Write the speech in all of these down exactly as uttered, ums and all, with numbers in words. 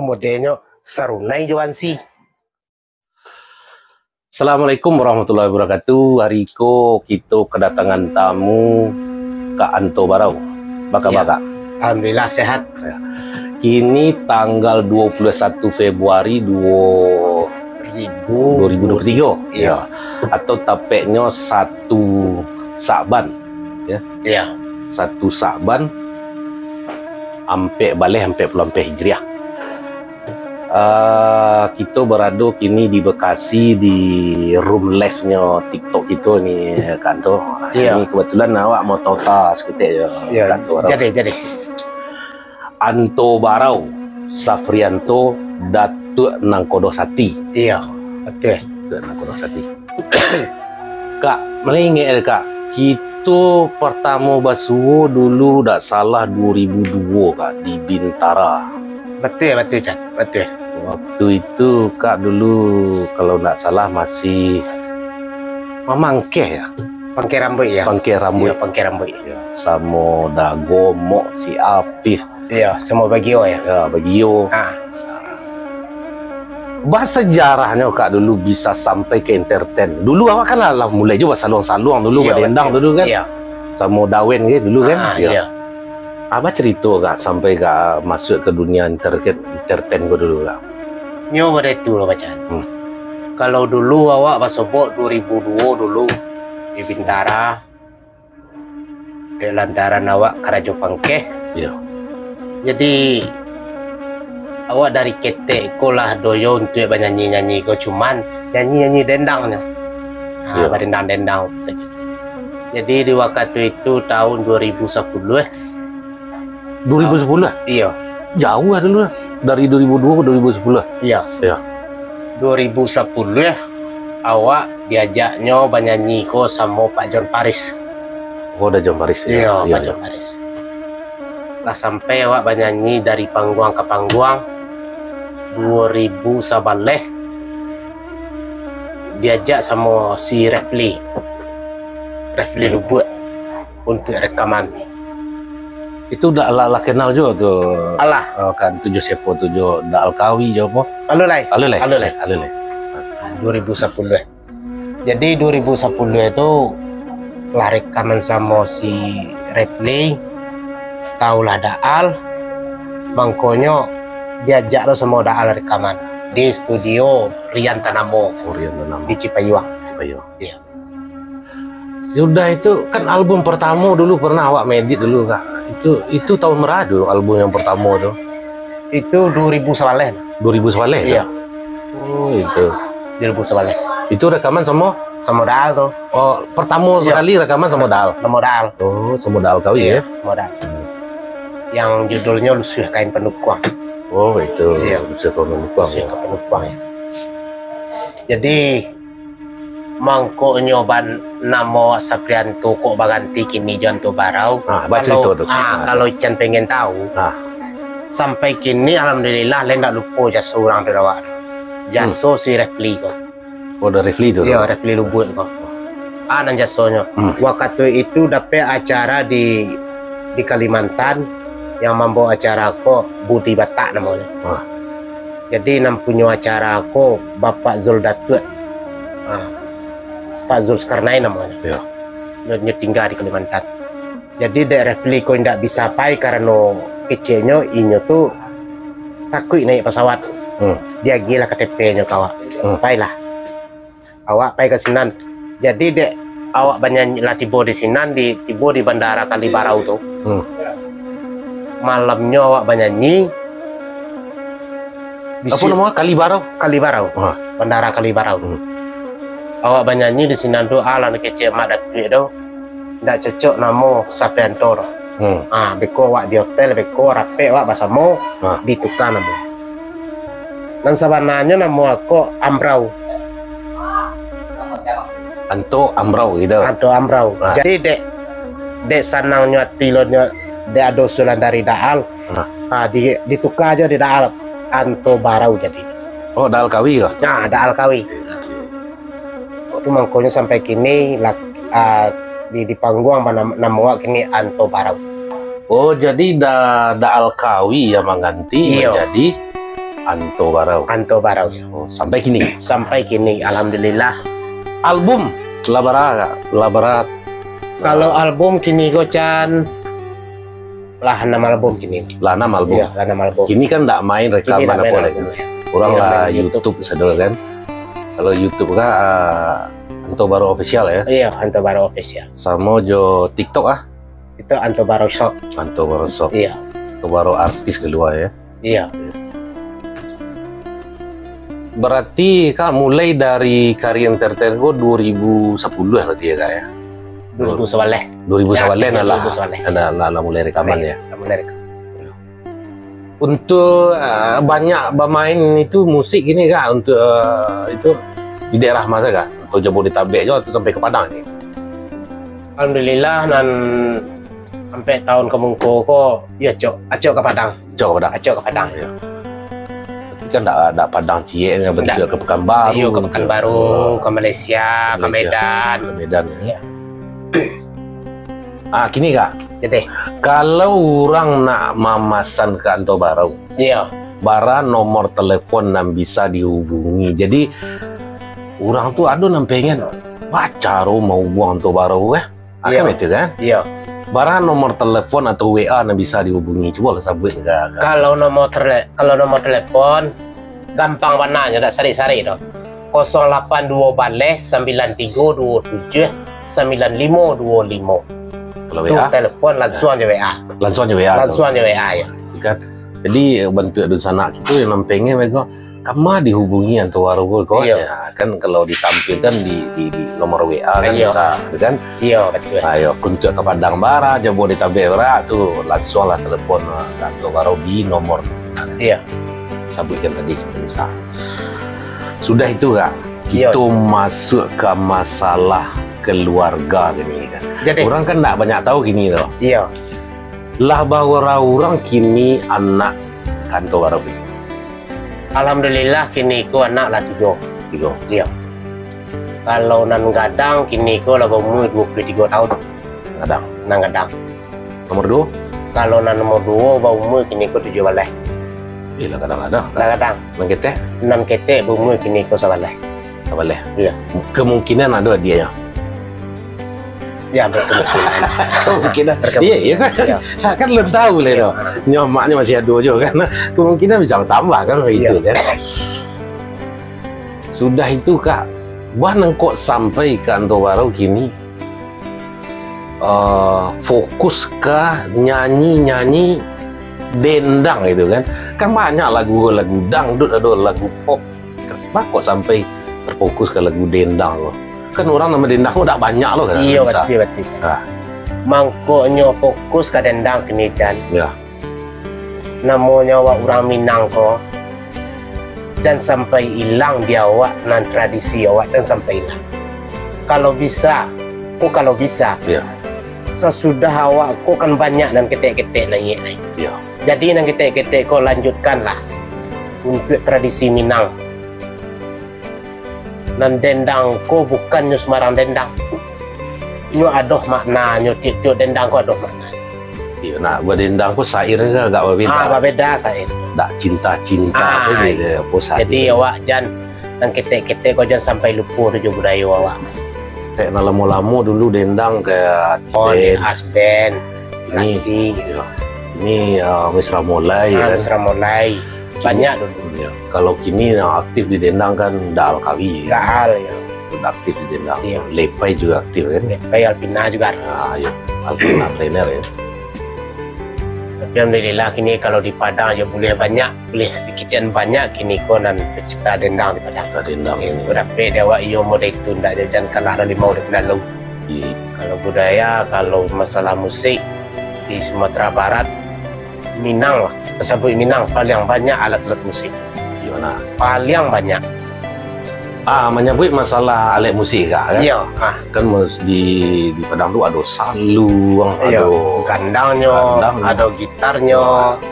Modelnyo sarunai jo bansi. Assalamualaikum warahmatullahi wabarakatuh. Hari ko kito kedatangan tamu Kak Anto Barau. Baa kaba, Kak? Alhamdulillah, sehat. Ya. Kini tanggal dua puluh satu Februari dua ribu dua puluh tiga. Ya. Atau tapeknyo satu Sa'ban. Ya. Ya. Satu Sa'ban, ampek baleh ampek puluah ampek Hijriah. Ah, kito barado kini di Bekasi, di room live-nyo TikTok kito ni, Kak Anto. Iya. Ini kebetulan awak mau tota saketek jo, iya, Kak Anto Barau. Jadi, jadi. Anto Barau, Safrianto, Datuak Nangkodo Sati. Iya, betul. Datuak Nangkodo Sati. Kak, malah ingek, Kak, kito partamo basuo dulu, dak salah, dua ribu dua, Kak, di Bintara. Betul, betul, Jan. Betul. Waktu itu, Kak, dulu, kalau dak salah, masih mamangkeh, ya? Pangkeh rambuik, ya? Pangkeh rambuik. Ya, pangkeh rambuik. Ya, samo Da Gomok, si Apif. Iya, samo Bagio, ya? Ya, Bagio. Ah. Baa sejarahnyo, Kak, dulu bisa sampai ka entertain? Dulu awak kan lah, lah mulai jo basaluang-saluang dulu, iya, badendang betul. Dulu kan? Iya. Samo Dawen kan dulu kan? Ah, iya. Iya. Baa carito, Kak, sampai, Kak, masuak ka dunia entertain, entertain ko dulu, Kak? Nyo model tu lo, Bacan. Hmm. Kalau dulu awak basobok dua ribu dua dulu di Bintara, dek lantaran awak karajo pangkeh. Iya. Jadi, awak dari ketek ko lah doyo untuak banyanyi-nyanyi ko, cuman nyanyi-nyanyi dendang nyo. Ha, iya. Badendang-dendang. Jadi, di wakatu itu, tahun dua ribu sapuluah. Dua ribu sapuluah? Iya. Jauah lah dulu lah. Dari dua ribu dua ke dua ribu sapuluah? Iya. Iya. Dua ribu sapuluah, awak diajaknyo banyanyi ko samo Pak John Paris. Oh, Da John Paris, ya? Iya, iya, Pak John Paris. Lah sampai awak banyanyi dari pangguang ka pangguang, dua ribu sabaleh, diajak samo si Refli. Refli Lubuak. Untuak rekaman. Itu Da, lah, lah kenal juo tu. Alah. Eh, kan tu jo siapo tu, jo Da Alkawi jo apo? Alulai. Alulai. Alulai. Alulai. Dua ribu sapuluah. Jadi dua ribu sapuluah tu lah rekaman samo si Refli, taulah Da Al, mangkonyo diajak lo samo Da Al rekaman di studio Rian Tanamo. Oh, Rian Tanamo. Di Cipayuang. Cipayuang. Iya. Sudah itu, kan album pertamo dulu pernah awak maedit dulu, Kak. Itu, itu tahun bara tu album yang pertamo tu? Itu dua ribu sabaleh. Dua ribu sabaleh tu? Iya. Oh, itu. Dua ribu sabaleh. Itu rekaman samo? Samo Da Al tu. Oh, pertamo sekali rekaman samo Da Al? Samo Da Al. Oh, samo Da Alkawi, iya, ya? Samo Da Al. Hmm. Yang judulnyo Lusuah Kain Panukuang. Oh, itu. Iya. Lusuah Kain Panukuang, Lusuah Kain Panukuang, ya. Jadi, mangkonyo ban-, namo Safrianto kok baganti kini jo Anto Barau. Ah, bacarito tu. Kalau, ah, kalau Ican pengen tahu, ah, sampai kini alhamdulillah, lai ndak lupo jaso urang tu dek awak. Jaso si Refli ko. Oh, dari Refli tu? Iya, Refli Lubuak ko. Ah, nan jasonyo. Hmm. Wakatu itu dapek acara di, di Kalimantan, yang mambawa acara ko Budi Batak namonyo. Ah. Jadi, nan punyo acara ko Bapak Zul Datuak. Ah, Pak Zulkarnain namonyo. Iya. Nyo, nyo tingga di Kalimantan. Jadi, dek Refli ko indak bisa pai karano keceknyo inyo tu takuik naiak pasawat. Hmm. Diagiahlah K T P-nyo ka awak. Hmm. Pailah. Awak pai ka sinan. Jadi, dek awak banyanyi lah tibo di sinan, di, tibo di Bandara Kalibarau tu. Hmm. Malamnyo awak banyanyi. Apo namo? Kalibarau? Kalibarau. Ah. Bandara Kalibarau. Hmm. Awak banyanyi di sinan tu, alah kecek Mak Datuak tu. Ndak cocok namo Safrianto tu. Hmm. Ah, beko awak di hotel, beko rapek awak basamo, ah, dituka namo. Nan sabananyo namo ako Amrau. Anto Amrau gitu. Anto Amrau. Ah. Jadi dek, dek sanangnyo ati lo nyo, dek ado usulan dari Da Al. Ah. Ah, di, dituka jo di Da Al, Anto Barau jadi. Oh, Da Alkawi kah? Nah, Da Alkawi. Tu mangkonyo sampai kini lah, ah, di, di pangguang banam-, namo awak kini Anto Barau. Oh, jadi Da, Da Alkawi yang mangganti. Iyo. Manjadi Anto Barau. Anto Barau. Oh, sampai kini. Sampai kini, alhamdulillah. Album lah bara, lah bara. Kalau album kini ko, Chan, lah enam album kini. Lah enam album. Iya, lah enam album. Kini kan ndak main rekaman apa lagi. Urang lah YouTube sado kan. Kalau YouTube kan, ah, Anto Barau Official ya. Iya, Anto Barau Official. Samo jo TikTok ah. Itu Anto Barau Shop. Anto Barau Shop. Iya. Anto Barau artis kalua ya. Iya. Berarti Kak mulai dari Kari Entertain ko dua ribu sepuluh berarti ya, Kak, ya? Dua ribu sebelas. Dua ribu sebelas. Ya, nah lah, dua ribu sebelas. Nah, nah, lah mulai rekaman ya. Lah mulai rekaman. Untuk, eh, banyak bermain itu musik ini, Kak, untuk, eh, itu di daerah mana, Kak? Atau Jabodetabek jo atau sampai ke Padang ni? Alhamdulillah, nan sampai tahun ka mungko ko, ya, acok, acok ka Padang. Acok ka Padang. Acok ka Padang. Ya. Tapi kan ndak, ndak Padang ciek kan, bantuak ka Pekanbaru. Iyo, ka Pekanbaru, ka Malaysia, ka Medan. Ka Medan, ya. Ya. Ah, kini, Kak. Jadi, kalau urang nak mamasan ka Anto Barau, iya, bara nomor telepon nan bisa dihubungi. Jadi, urang tu ado nan pengen, "Baa caro mahubuang Anto Barau, eh?" Ah, kan itu kan? Iya. Bara nomor telepon atau W A nan bisa dihubungi. Cubolah sabuik ka, ka. Kalau nomor tele-, kalau nomor telepon, gampang bana nyo, dak sarik-sarik doh. Kosong lapan duo baleh, sambilan tigo duo tujuh, sambilan limo duo limo. Kalau tu W A? Telepon lansuang jo W A. Lansuang jo W A tu. Lansuang jo W A, ya. Kan? Jadi, bantuak dunsanak kito yang nan pengen, mereka, "Kama dihubungi Anto Barau ko?" Iya. Ya, kan kalau ditampilkan di, di, di nomor W A kan, iya, bisa, kan? Iya, betul. Ayo, kuntuak ka Padang bara, Jabodetabek bara, tu lansuanglah telepon, ah, ka Anto Barau di nomor. Iya. Sabuikkan tadi, bisa. Sudah itu, Kak, iya, kito masuak ka masalah keluarga kini, kan. Jadi, urang kan ndak banyak tahu kini tu. Iya. Lah bara urang kini anak ka Anto Barau kini? Alhamdulillah, kini ko anak lah tigo. Tigo. Iya. Kalau nan gadang kini ko lah baumua duo puluah tigo tahun. Gadang. Nan gadang. Nomor duo? Kalau nan nomor duo baumua kini ko tujuah baleh. Eh, lah gadang-gadang. Lah gadang. Nan ketek? Nan ketek baumua kini ko sabaleh. Sabaleh. Iya. Kemungkinan ado adiaknyo. Ya, berkemungkinan. Kemungkinan. Berkemungkinan. Iya, iya kan? Iya. Ha, kan belum tahu lah tu. Iya. Nyo maknyo masih ado juo kan. Kemungkinan bisa bertambah kan begitu kan. Iya. Sudah itu, Kak, baa nan kok sampai ka Anto Barau kini, eh, fokus ka nyanyi-nyanyi dendang gitu kan. Kan banyak lagu, lagu dangdut, ado lagu pop. Baa kok sampai terfokus ka lagu dendang tu? Kan urang nan dendang tu dak banyak lo kan. Iyo, bisa. Batua, batua. Ha. Mangkonyo fokus ka dendang kini, Chan. Ya. Namonyo awak urang Minang ko, jan sampai ilang di awak, nan tradisi awak jan sampai ilang. Kalau bisa, ko kalau bisa, ya, sasudah awak ko kan banyak nan ketek-ketek naiak lai. Ya. Jadi nan ketek-ketek ko lanjutkanlah untuak tradisi Minang. Nan dendang ko bukannyo sumbarang dendang. Nyo ado maknanyo, tiok-tiok dendang ko ado makna. Iyo, nak badendang ko sairnyo agak babeda. Ah, babeda sair. Dak cinta-cinta sajo, apo sair. Jadi awak jan, nan ketek-ketek ko jan sampai lupo tu jo budayo awak. Tek nan lamo-lamo dulu dendang kayak Asben. Asben. Ini, Rati. Iyo. Ini, ah, Mesra Molai, ah, kan? Mesra Molai. Banyak dulu. Ya. Kalau kini yang aktif di dendang kan Dah Alkawi. Dah Al, ya. Sudah aktif di dendang. Iya. Lepai juga aktif kan? Lepai, Alpina juga. Ah, ya. Alpina Trainer ya. Tapi alhamdulillah kini kalau di Padang aja boleh banyak, boleh kikian banyak kini ko nan pencipta dendang di Padang. Pencipta dendang. Oke, ini. Berapa di awak iyo model itu ndak jajan kalah dari mau dari lalu. Iya. Kalau budaya, kalau masalah musik di Sumatera Barat, Minang lah. Tasabuik Minang, paling banyak alat-alat musik. Iyo, nah. Paling banyak. Ah, manyabuik masalah alat musik, Kak, kan? Iyo, ah. Kan mus-, di, di Padang tu ado saluang, iyo, ado gandangnyo, gandangnyo, ado gitarnyo,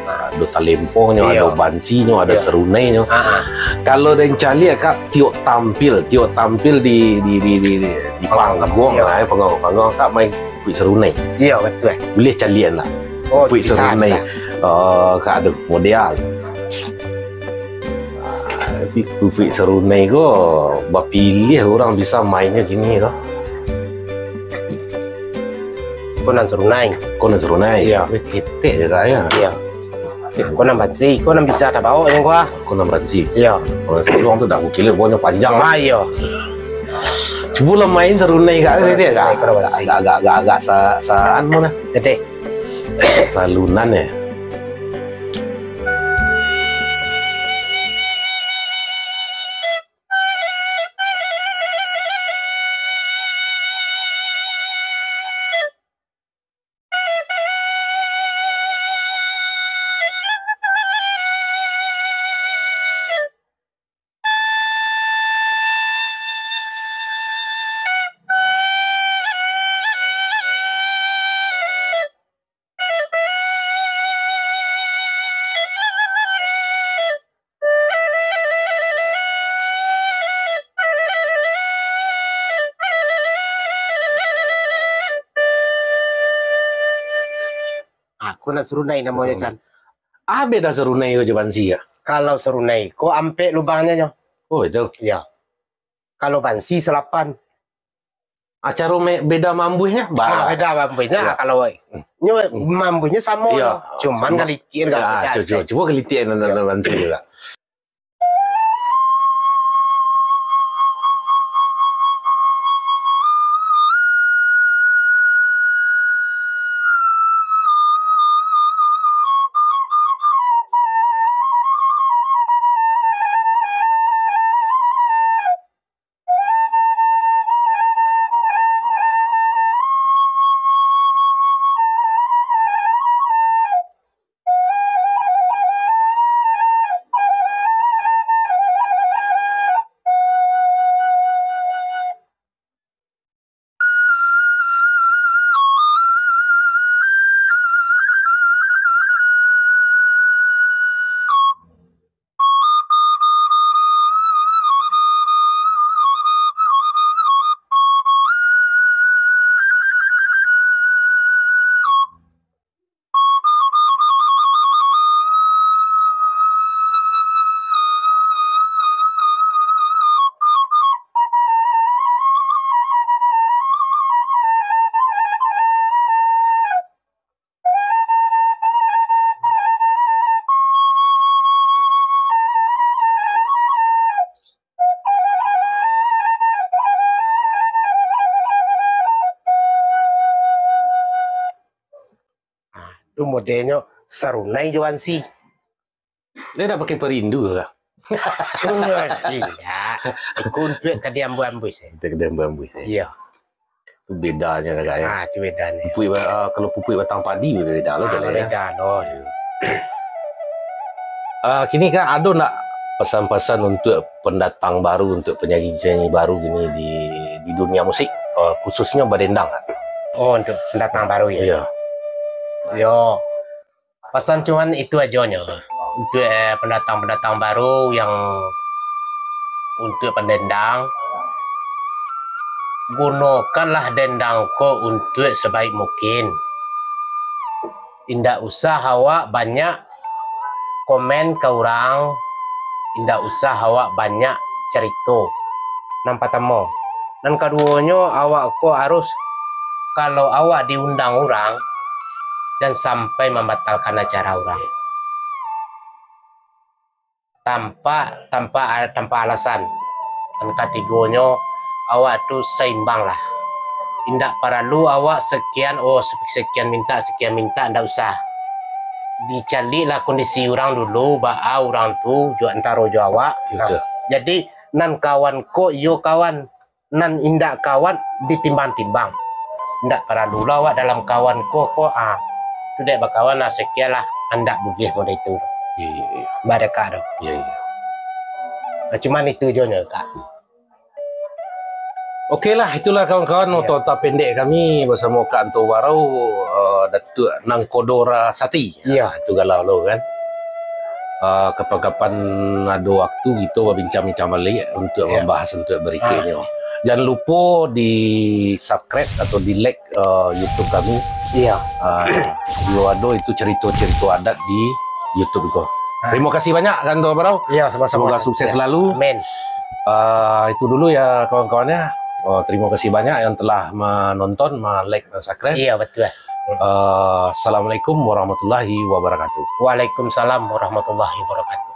ado talempongnyo, iyo, ado bansinyo, ado, iyo, serunainyo. Ah, ah. Kalau den caliak, Kak, tiok tampil, tiok tampil di, di, di, di, di, di panggung, iyo, lah, eh, panggung, panggung, Kak main puik serunai. Iyo, betul. Boleh caliak nak? Oh, puik bisa, serunai. Bisa. Oh, Kak tu, model. Tapi pupuik sarunai ko bapiliah urang bisa mainnyo kini ko. Ko nan sarunai. Ko nan sarunai. Iyo. Weh, ketek je, Kak, yo. Iyo. Ko nan bansi, ko nan bisa tabao nyo ko ah. Ko nan bansi. Iyo. Ko nan sarunai tu dah kukilek, bonyo panjang. Ah, iyo. Cubolah main sarunai, Kak, ketek, Kak. Ko nan bansi. Agak, agak, agak, agak sa-, saan mo nah. Ketek. Salunan, yo. Ah, ko nan sarunai namonyo, Chan. Ah, beda sarunai ko jo bansi, yo? Kalau sarunai ko ampek lubangnyo, nyo. Oh, itu. Iyo. Kalau bansi salapan. Ah, caro me-, beda mambuihnyo, ba- Ah, beda mambuihnyo. Iyo. Kalau nyo mambuihnyo samo, iyo, nyo. Cuman cubo galitik agak beda cubo, sikik. Cubo galitik nan, nan, nan bansi tu, Kak. Ah, tu modelnyo sarunai jo bansi. Dia dak pakai perindu kah? Tidak. Ikut untuak ka diambuih-ambuih saja. Untuak ka diambuih-ambuih saja. Iyo. Tu bedanyo lah, Kak, yo. Ah, tu bedanyo. Pupuik ba-, ah, kalau pupuik batang padi beda lo, ah, beda lo. Ah, kini, Kak, ado ndak pesan-pesan untuak pendatang baru, untuak penyanyi-penyanyi baru kini di, di dunia musik, ah, khususnyo badendang, Kak? Oh, untuak pendatang baru, yo? Iyo. Yo, pasan cuman itu ajo nyo. Untuak, eh, pendatang-pendatang baru yang untuak pandendang, gunokanlah dendang ko untuak sabaik mungkin. Indak usah awak banyak komen ka urang, indak usah awak banyak carito. Nan patamo. Nan kaduonyo, awak ko harus, kalau awak diundang urang, jan sampai mambatalkan acara urang. Tanpa, tanpa, tanpa alasan. Nan katigonyo, awak tu saimbang lah. Indak paralu awak sekian, oh, se-, sekian minta, sekian minta, ndak usah. Dicaliaklah kondisi urang dulu, baa urang tu jo antaro jo awak. Nah, betul. Jadi, nan kawan ko iyo kawan, nan indak kawan ditimbang-timbang. Indak paralu lah awak dalam kawan ko, ko, ah, tu dek bakawan lah, sekian lah, indak buliah model itu. Iyo, iyo, iyo. Badakah tu? Iyo, iyo. Ah, cuman itu jo nyo, Kak. Oke lah, itulah kawan-kawan, iyo, nota-nota pendek kami basamo Kak Anto Barau, eh, Datuak Nangkodo Rasati. Iyo. Ah, itu galau lo kan. Ah, kapan-kapan ado waktu, kito babincang-bincang baliak untuak, iyo, mambahas untuak barikutnyo. Ah. Jan lupo di subscribe atau di like, eh, YouTube kami. Iyo. Ah, iyo ado itu carito-carito adat di YouTube ko. Terima kasih banyak, Kanto Barau. Iya, sama-sama. Semoga sukses selalu. Amin. Uh, itu dulu ya, kawan-kawan ya. Oh, terima kasih banyak yang telah menonton, like, dan subscribe. Iya, betul. Uh, Assalamualaikum warahmatullahi wabarakatuh. Waalaikumsalam warahmatullahi wabarakatuh.